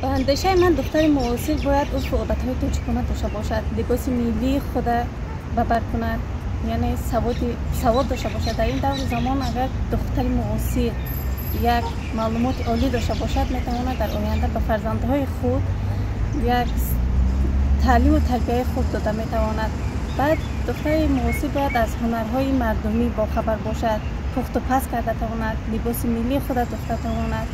Ба андешаи ман, духтари муосир бояд урфу одатҳои тоҷикона дошта бошад, либоси миллии худа ба бар кунад, яъне савод дошта бошад. Дар ин давру замон агар духтари муосир як маълумоти олӣ дошта бошад, метавонад дар оянда ба фарзандҳои худ як таълиму тарбияи хуб дода метавонад. Баъд духтари муосир бояд аз ҳунарҳои мардумӣ бохабар бошад, пухту паз карда тавонад, либоси миллии худа духта тавонад,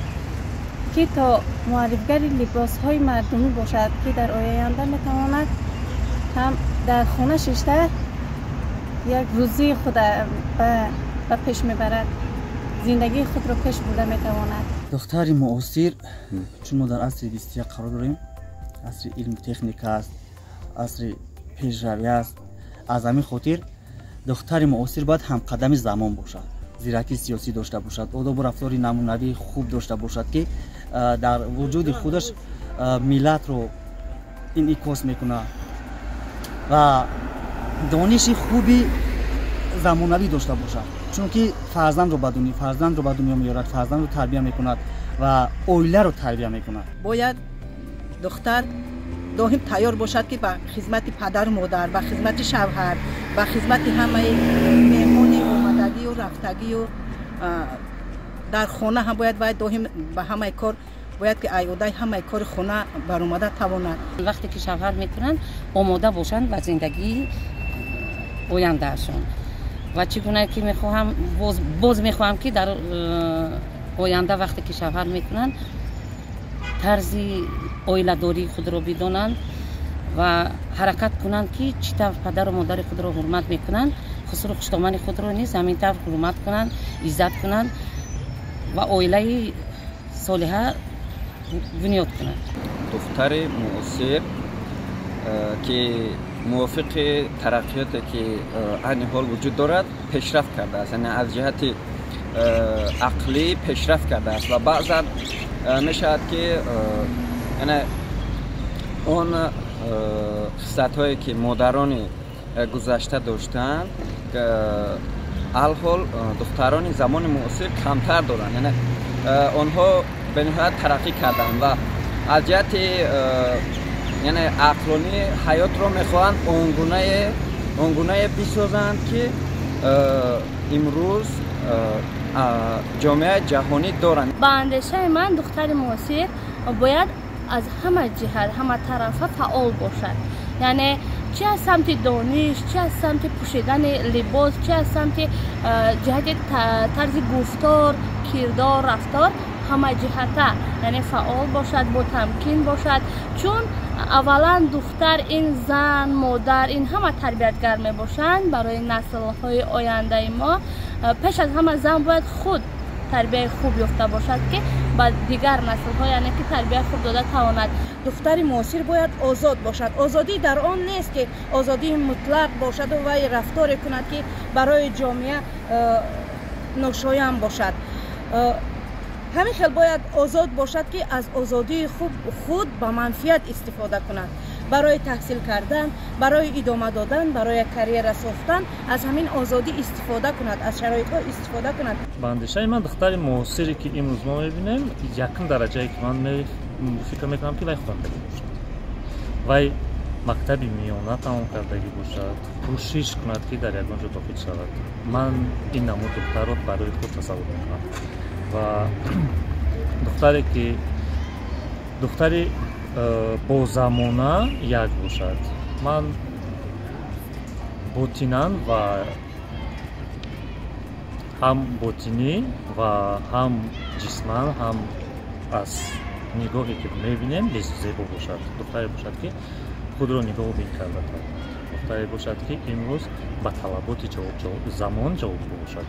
ки то муаррифгари либосҳои мардумӣ бошад, ки дар оянда метавонад ҳам дар хона шишта як рӯзии худа ба пеш мебарад, зиндагии худро пеш бурда метавонад. Духтари муосир, чун мо дар асри 21 қарор дорем, асри илму техника аст, асри пешравӣ аст, аз ҳамин хотир духтари муосир бояд ҳамқадами замон бошад, зиракии сиёсӣ дошта бошад, одобу рафтори намунавии хуб дошта бошад, ки дар вуҷуди худаш миллатро инъикос мекунад ва дониши хуби замонавӣ дошта бошад, чунки фарзандро ба дунё меорад, фарзандро тарбия мекунад ва оиларо тарбия мекунад. Бояд духтар доим тайёр бошад, ки ба хизмати падару модар, ба хизмати шавҳар, ба хизмати ҳамаи меҳмони омадагию рафтагию дар хона ҳам бояд вай доим ба ҳамаи кор бояд ки айодаи ҳамаи кори хона баромада тавонад. Вақте ки шавҳар мекунанд, омода бошанд ба зиндагии ояндаашон. Ва чӣ гуна ки мехоҳам, боз мехоҳам, ки дар оянда вақте ки шавҳар мекунанд, тарзи оиладории худро бидонанд ва ҳаракат кунанд, ки чӣ тавр падару модари худро ҳурмат мекунанд, хусуру хуштомани худро низ ҳамин тавр ҳурмат кунанд, иззат кунанд ва оилаи солиҳа бунёд кунанд. Духтари муосир, ки мувофиқи тараққиёте, ки айни ҳол вуҷуд дорад, пешрафт кардааст, яъне аз ҷиҳати ақлӣ пешрафт кардааст ва баъзан мешавад, ки яъне он хислатҳое, ки модарони гузашта доштанд, алҳол духтарони замони муосир камтар доранд. Яъне онҳо бениҳоят тараққӣ карданд ва аз ҷиҳати яъне ақлонӣ ҳаётро мехоҳанд он гунае бисозанд, ки имрӯз ҷомеаи ҷаҳонӣ доранд. Ба андешаи ман, духтари муосир бояд аз ҳама ҷиҳат, ҳама тарафа фаъол бошад, яъне чи аз самти дониш, чи аз самти пӯшидани либос, чи аз самти ҷиҳати тарзи гуфтор, кирдор, рафтор, ҳама ҷиҳата, яъне фаъол бошад, ботамкин бошад. Чун аввалан духтар ин зан, модар, ин ҳама тарбиятгар мебошанд барои наслҳои ояндаи мо. Пеш аз ҳама зан бояд худ тарбияи хуб ёфта бошад, ки ба дигар наслҳо, яъне ки тарбияи хуб дода тавонад. Духтари муосир бояд озод бошад. Озодӣ дар он нест, ки озодии мутлақ бошаду вай рафторе кунад, ки барои ҷомеа ношоям бошад. Ҳамин хел бояд озод бошад, ки аз озодии худ ба манфиат истифода кунад, барои таҳсил кардан, барои идома додан, барои карьера сохтан, аз ҳамин озодӣ истифода кунад, аз шароитҳо истифода кунад. Ба андешаи ман, духтари муосире, ки имрӯз мо мебинем, якум дараҷае, ки ман фикр мекунам, ки вай хондагӣ бошад, вай мактаби миёна тамом кардагӣ бошад, кӯшиш кунад, ки дар ягон ҷо дохил шавад. Ман ин намуд духтарро барои худ тасаввур мекунам. Ва духтаре, ки духтари бозамона як бошад, ман ботинан ва ҳам ботинӣ ва ҳам ҷисман, ҳам аз нигоҳе, ки мебинем, зебо бошад. Духтаре бошад, ки худро нигоҳубин карда тавонад, духтаре бошад, ки имрӯз ба талаботи замон ҷавобгӯ бошад.